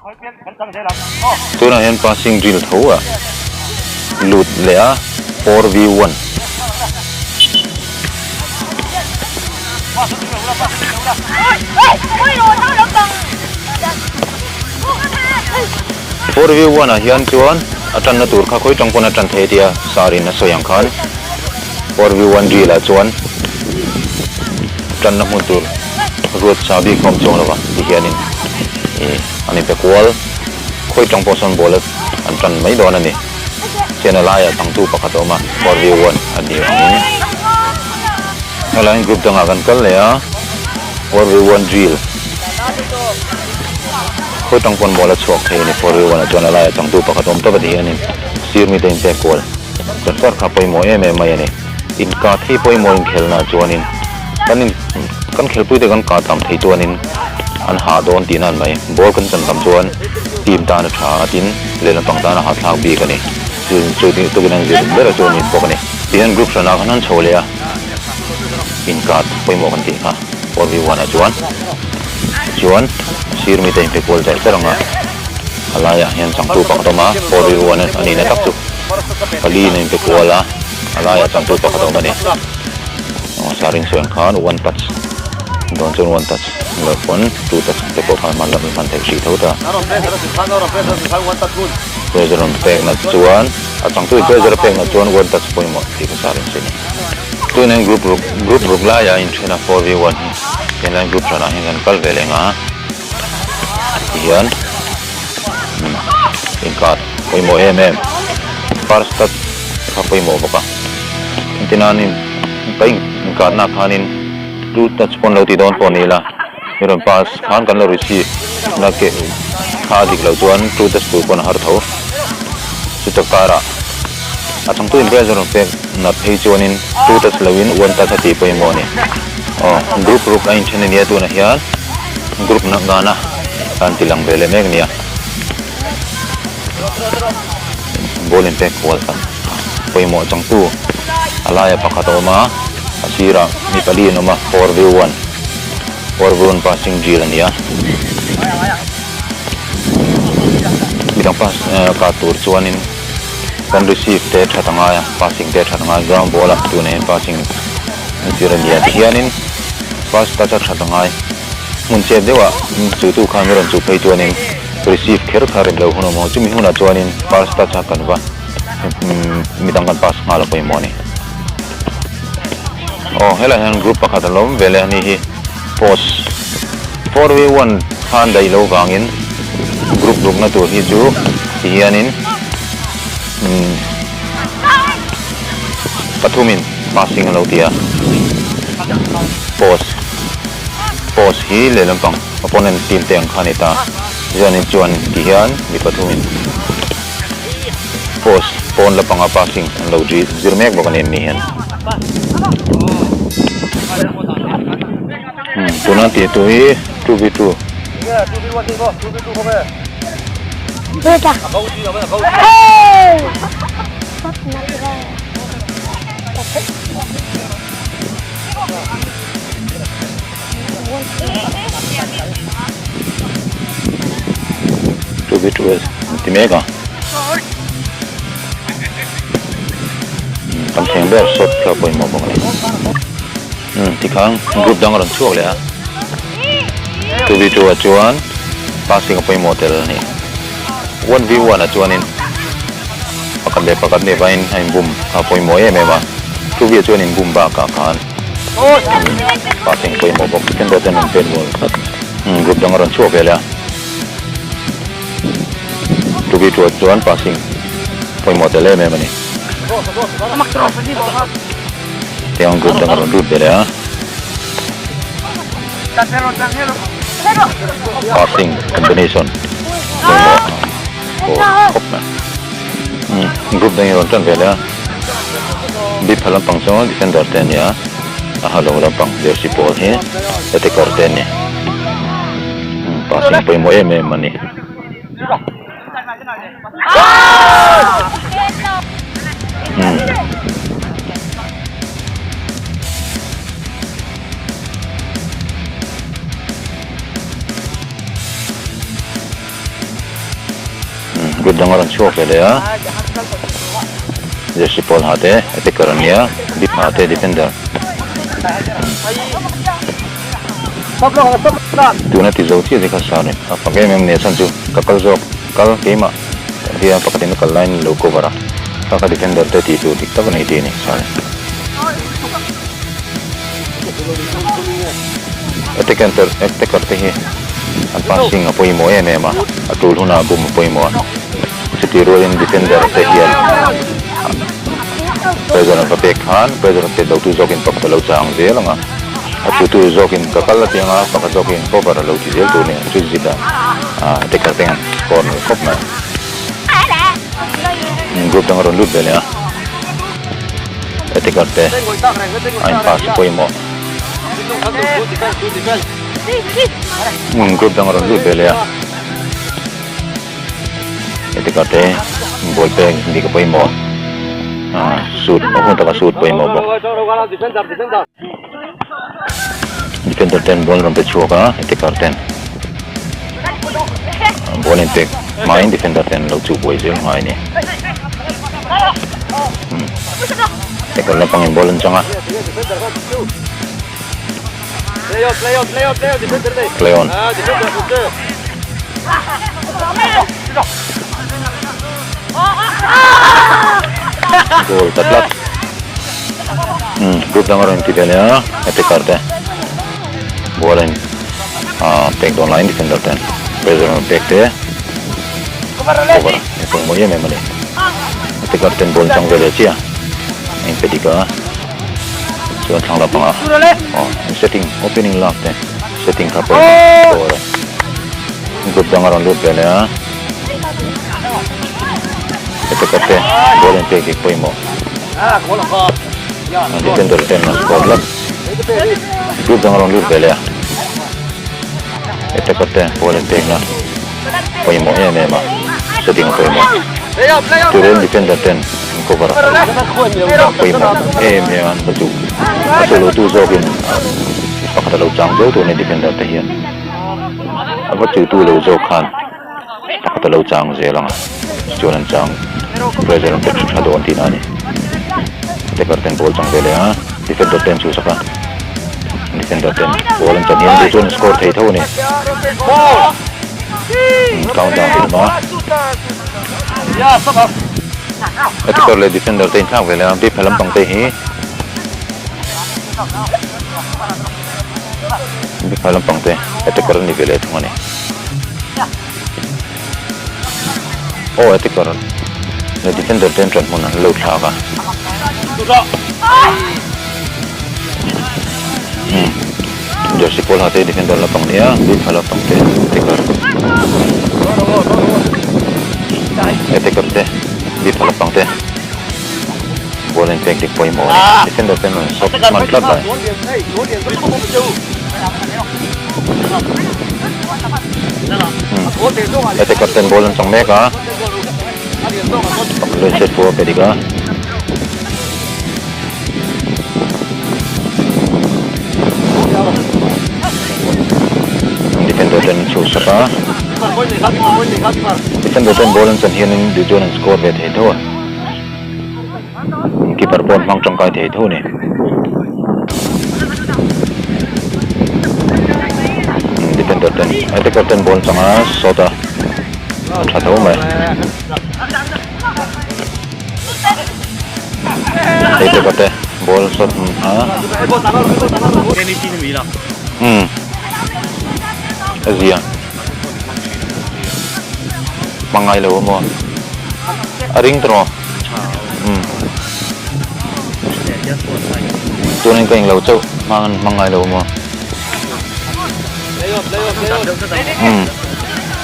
Tunah hian passing drill tho a lut leh a 4v1. 4v1 ah hian chuan a tanna tur kha khawi tang pawn a tan thei tia sir in a sawi ang khan 4v1 drill ah chuan tanna hmun tur ruat sa bik a awm chuang lo va ti hianin ih an inpe kual khawi tang pawh sawn ball an tan mai dawn a ni. Chena laiah changtu pakhat a awm a, 4v1 a ni angin helaiin group dangah kan kal leh a, 4v1 drill khawi tang pawn ball a chhuak thei a ni, 4v1 ah chuan a laiah changtu pakhat a awm tawp a ti hianin sir mite inpek kual char char kha pawimawh em em mai a ni, inka thei pawimawh inkhelhna chuanin kan in kan khelpuite kan kah tam thei chuanin an hah dawn tihna an mai, ball kan chan tam chuan team tan a tha a tin. Lehlam pang tana hahthlak bik a ni. Chu chu tukin an zir ber a chu a ni bawk a ni. Tihian group hranah khan an chho leh a, inkat pawimawh kan tih kha 4v1 ah chuan chuan sir mite inpe kual charh charh ang a, a laiah hian changtu pakhat a awm a, 4v1 a nihna tak chu pali in a inpe kual a, a laiah changtu pakhat a awm a ni. Saring sawi ang khan one touch dawn chuan one touch loh pawn two touch te pawh khan hman loh hman theih hrih tho ta. Pressure rawn pek nat chuan a changtu in pressure a pek nat chuan one touch pawimawh tih kha saring sawi a ni. Tunah hian group ruk group ruk laiah a inthen a 4v1 hi tunlai group hranah hian kan kal ve leh ang a tihian inkar pawimawh em em first touch kha pawimawh bawk a engtinanin ka inkarna khanin two touch pawn lo ti dawn pawh ni ila mi rawn pass khan kan lo receive na ke kha a dik loh chuan two touch tur pawn a har tho chuta karah a changtu in pressure rawn pek nat phei chuanin two touch loin one touch a tih pawimawh a ni aw group ruk a inthen ania tunah hian group na gana an ti lang ve leh mek ania. Ball in pek kual tak pawimawh changtu a laia pakhat a awm a, a sirah mi pali an awm a, 4v1 4v1 passing drill a ni a, midang pass kah tur chuanin kan receive te that a ngai a, passing te that a ngai ground ball ah tunah hian passing a zir a ni a tihianin pass touch a that a ngai hmun chep deuhah chutu khan mi rawn chuh phei chuanin. Receive kher kha rem lo hun awm ang. Chumi hunah chuanin pass touch a kan va midang kan pass nghal a pawimawh a ni. Aw helaiah hian group pakhat a lo awm ve leh a ni hi post 4v1 khan daih lo vangin group rukna tur hi chu ti hianin pathumin passing a lo ti a post post hi lehlam pang Opponent team te ang kha a ni ta. Chuanin chuan ti hian mi pathumin post pawn la panga passing an lo zir mek bawk a ni an ni hian. Hmm tuna tih tur hi 2v2. 2v2 an ti mek a kan thleng ber shot kha pawimawh bawk a ni umm tikhan group dang a rawn chhuak leh a 2v2 ah chuan passing a pawimawh tel a ni 1v1 ah chuanin pakhat leh pakhat nih vangin a inbum kha pawimawh em em a 2v ah chuan inbum bakah khan. Passing pawimawh bawk defender ten an pen mual tlat group dang a rawn chhuak ve leh a 2v2 ah chuan passing pawimawh tel em em a ni tiang group dang a rawn lut ve leh a passing combination pawimawh khawp mai group dang in rawn tan ve leh a. Bipha lampang chu defender te a ni a, a ha lo lampang jersey pawl hi attacker te a ni. Passing pawimawh em em a ni. Group dang a rawn chhuak ve leh a, jersey pawl ha te attacker an nia, bip ha te defender. Tuna ti zo chiah te kha sar in a fak em em nia chhan chu ka kal zawk kal keimah tia pakhatin a kal laiin lo cover a, kha kha defender te tih tur dik tak a nei tih a ni sar in. Attacker attacker te hi an passing a pawimawh em em a, a tul hunah bum a pawimawh a, chutih rualin defender te hian pressure an va pek khan pressure an pek lo tu zawkin pakhat a lo chang zel ang a, a chutu zawkin ka kal a ti ang a, pakhat zawkin cover a lo ti zel tur a ni, chu zit a attacker te hian score nalh khawp mai. Group dang a rawn lut ve leh a. Attacker te a in pass pawimawh. Group dang a rawn lut ve leh a. Attacker te ball pek dik a pawimawh. Shoot a hun taka shoot pawimawh bawk. Defender ten ball rawn pe chhuak a attacker ten ball in pek hmain defender ten lo chuh buai zel ngai a ni. Attacker lampangin ball an chang a. Play on. Goal ta tlat. Umm group dang a rawn ti ve leh a attacker te ball a in ah pek dawn laiin defender ten pressure an rawn pek te cover a pawimawh em em a ni attacker ten ball an chang ve leh chiah a in pe dik a chuan thlang lampangah aw setting opening lak te setting kha pawimawh score a group dang a rawn lut ve leh a attacker te ball in pek dik pawimawh. Defender ten an score tlat. Group dang a rawn lut ve leh a. Attacker te ball an pekna pawimawh em em a. Setting a pawimawh. Turel defender ten an cover a. Pawimawh em em a an va chuh. A chuh lo tu zawkin pakhat a lo chang zo tur a ni defender te hian. A va chuh tu lo zawk khan. Pakhat a lo chang zel ang a, chuan an chang pressure an pe tha tha dawn tihna a ni. Attacker ten ball chang ve leh a, defender ten chhuhsak a, defender ten ball an chan hian duh chuan an score thei tho a ni. Count down a awm a. Attacker leh defender te inthlak ve leh a, bip lampang te hi bip lampang te attacker an ni ve leh thung a ni. Aw attacker leh defender te an ṭan hmun an lo thlak a. Umm jersey pawl ha te defender lampang nia bib ha lampang te attacker attacker te bib ha lampang te ball an pek dik pawimawh a ni defender te an rawn sawp hman tlat mai. Hete captain ball an chang mek a pakhat leh set pawh a pe dik a defender ten an chhuh sak a defender ten ball an chan hianin duh chuan an score ve thei tho a. Keeper pawh an hmang tangkai thei tho a ni. Defender ten attacker ten ball chang a shot a a tha tho mai. Attacker te ball shot a. Umm a zia hmang ngai lo a maw a ring tawh maw. Tunin ka englo chauh hmang an hmang ngai lo maw? Umm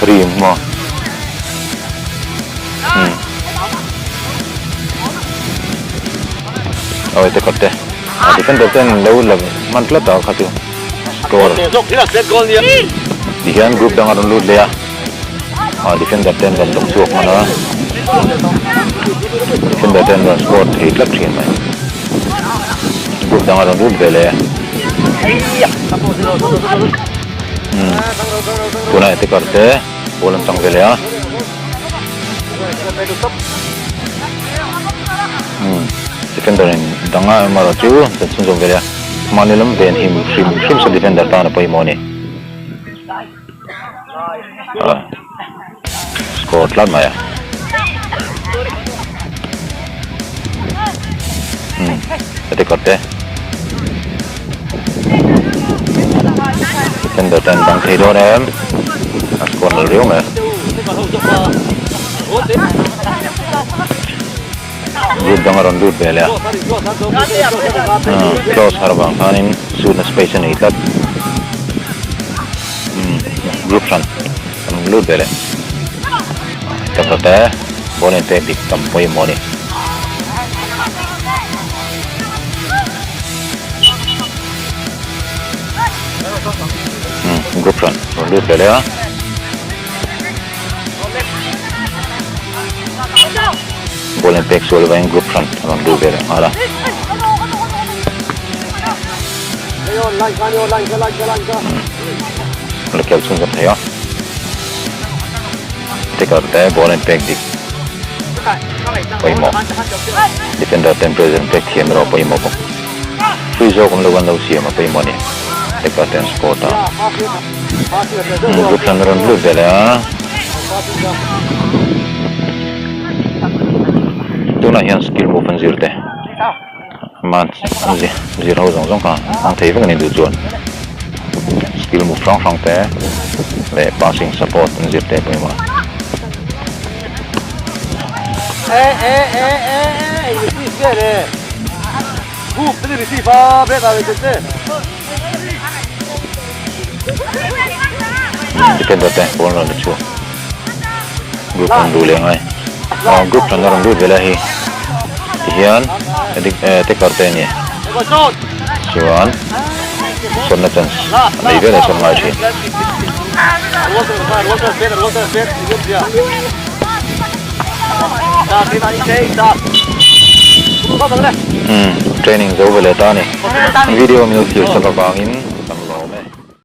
rim maw? Umm awi te kawt te a defender ten lo la hman tlat a kha chu score tihian group dang a rawn lut leh a. Ah defender te an rawn dawng chhuak hman a defender te an rawn score thei tlat thin mai group dang a rawn lut ve leh umm tunah attacker te ball an chang ve leh a. Umm defender in dang a erawh chu kan chhunzawm ve leh a mahni lam ven him hrim hrim saw defender tan a pawimawh a ni ah score tlat mai a umm heti kawt te defender ten dang thei dawn em a score nalh riau mai. Group dang a rawn lut ve leh a, close har vang khanin suitna space a nei tlat. Umm group hran a rawn lut ve leh. Takzet te ball in pek dik tam pawimawh a ni. Umm group hran a rawn lut ve leh a. Ball in pek sual avangin group hran a rawn lut ve leh nghal a. La kel chhunzawm thei a. Tackle te ball in pek dik pawimawh. Defender ten pressure an pek thiam erawh pawimawh bawk. Free zawk awm lo an lo siam a pawimawh a ni. Tackle te an score ta. Group hran a rawn lut ve leh a. Tunah hian skill move an zir te man zir ho zawng zawng kha hmang thei vek a ni duh chuan skill move hrang hrang te leh passing support an zir te pawimawh a. Defender te ball rawn la chhuak group rawn luh leh ngai aw group hran a rawn lut ve lai hi tihian taker te a ni chuan sawnna chance a nei vel a sawn ngai thin. Umm training zo ve leh ta a ni video min lo thlir chak avangin.